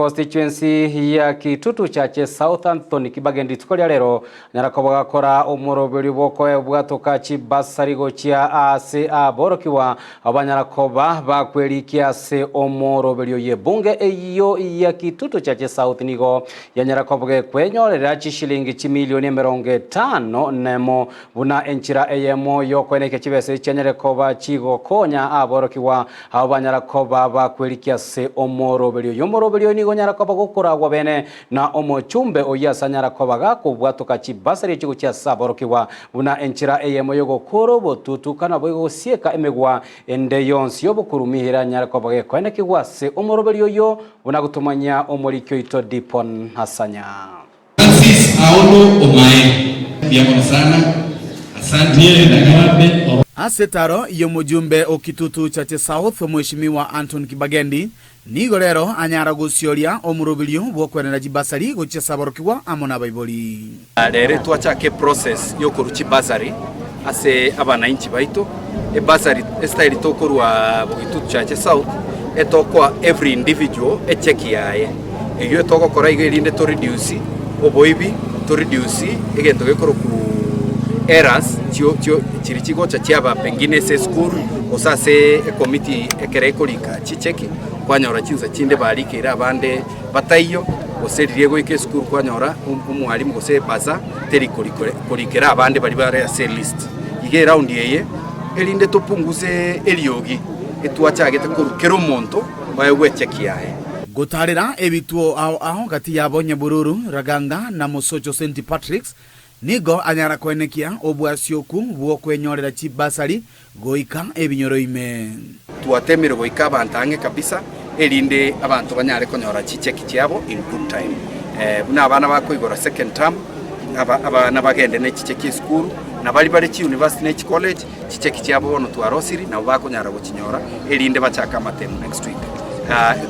Constituency ya Kitutu Chache South Anthony Kibage rituko ria rero anyara koba gakora omoroberio bw'okoebwatoka chibasari gochia ase aborokigwa abo banyara koba bakwerikia ase omoroberio y'ebunge eyio ya Kitutu Chache South nigo yanyara koba gekwenyorera chishilingi chimilioni 50 Buna enchera eyemo y'okoenekia chibesa echi chianyare koba chigokonya aborokigwa abo banyara koba bakwerikia ase omoroberio oyo. Omoroberio oyo nigo onyara koba gokoragwa bene na omochumbe oyio ase anyara koba gakobwatoka chibasari echi gochia ase aborokigwa buna enchera eyemo y'ogokora obotutu kana boigo gosieka emegwa ende yonsi y'obokurumi eranyare koba gekoenekigwa ase omoroberio oyio buna gotomanyia omoriki oito Dipon Asanya. Francis Aolo Omae. Mbuya mono sana. Asante. Ase etaro y'omojumbe o Kitutu Chache South, Omweshimiwa Anton Kibagendi, nigo rero anyara gosioria omoroberio bw'okwenera chibasari gochia ase aborokigwa amo nabaibori. Rero twachaka eprocess yokorwa chibasari ase abanainchi baito. Ebasari estyle tokorwa Bogitutu Chache South etokoa every individual echeki yaye. Eyio togokora iga erinde to reduce oboibi, to reduce egento gekorokwa errors chio chio chiria chigocha chiaba pengine ase esukuru gose ase ekomiti ekero ekorika chicheki kwanyora chinsa chinde barikeire abande bataiyo gose riria egoika esukuru kwanyora omwalimu gose ebursar teri korikera abande baria bare ase elist. Iga eraundi eye erinde topunguse eriogi etwachagete korwa kera omonto oegwe echeki yaye. Gotaarera ebituo ao ao gati yabo Nyabururu, Raganga na Mosocho St Patrick's nigo anyara koenekia obwasioku bw'okwenyorera chibasari goika ebinyoro ime. Twatemire goika abanto ang'e kabisa erinde abanto banyare konyora chicheki chiabo in good time. Buna abana bakoigora second term, abana bagende ne chicheki esukuru, na baria bare chiuniversity ne chicollege, chicheki chiabo bono twarosiri nabo bakonyara gochinyora erinde bachake amatemu next week.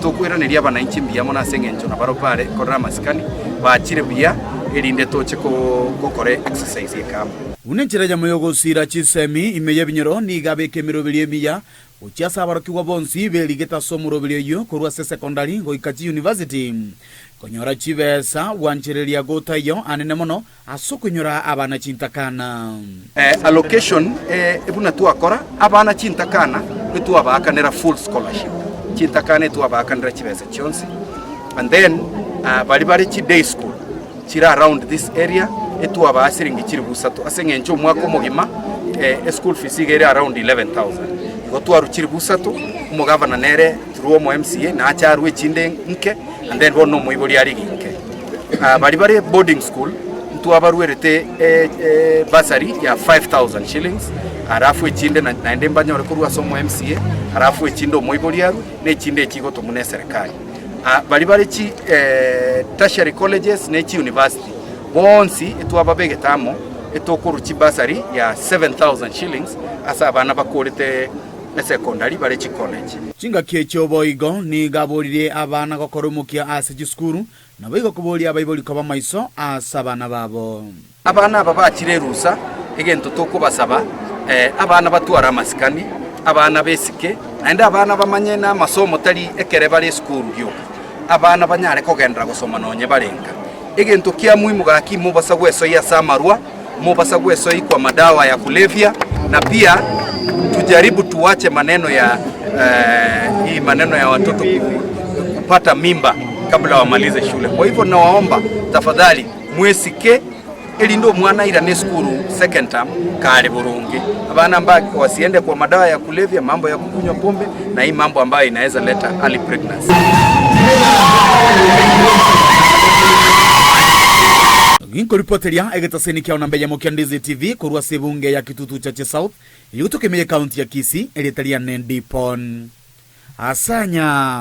Tokoiraneria abananchi mbuya mono ase eng'encho nabarobwo bare korora amasikani, bachire buya erinde toche gokora exercise eke amo. Buna enchera eyemo y'ogosiira chisemi ime y'ebinyoro nigo abeke emeroberio emiya gochia ase aborokigwa bonsi berigete ase omoroberio oyio korwa ase esekondari goika chiyunivasiti konyora chibesa gwanchereria gotaiyo anene mono ase okonyora abana chintakana. Allocation buna twakora abana chintakana etwabaakanera full scholarship, chintakana etwabaakanera chibesa chionsi and then baria bare chi day school chire around this area etwabaa siringi chilifu isato ase eng'encho omwaka omogima eschool fees iga ere around 11,000 igo twarwa chilifu isato omogavana nere through omo MCA nache arwe echinde nke and then bono omoibori arige nke. Baria bare boarding school ntwabaruerete bursary ya 5000 shillings alafu echinde naende mbanyore korwa ase omo MCA alafu echinde omoibori arwe na echinde echi igotomwa na eserekari. Baria bare chi tertiary colleges ne chi university bonsi etwababegete amo etokorwa chibursary ya 7000 shillings ase abana bakorete esecondary bare chicollege. Chingaki echio boigo nigo aboririe abana gokora omokia ase chisukuru, naboigo koboria abaibori koba maiso ase abana babo. Abana aba bachire erusa, egento tokobasaba, abana batware amasikani, abana besike, naende abana bamanye na amasomo tari ekere bare esukuru gioka. Abana banyare kogenderera gosoma nonye bare nka. Egento kia muhimu gaki mobasa gwesoyia ase amarwa, mobasa gwesoyia kwa madawa ya kulevya, na pia tujaribu tuache maneno ya hii maneno ya watoto kupata mimba kabla wamalize shule. Kwa hivyo nawaomba tafadhali mwesike erinde omwana airane esukuru second term kare boronge. Abana mba wasiende kwa madawa ya kulevya, mambo ya kukunywa pombe na hii mambo ambayo inaweza leta early pregnancy. Ginkoripoteria egetaseni kiao namba eyemo kia Ndizi TV korwa ase ebunge ya Kitutu Chache South, eyio gotokemia ekaunti ya Kisii, erieta riane Dipon Asanya.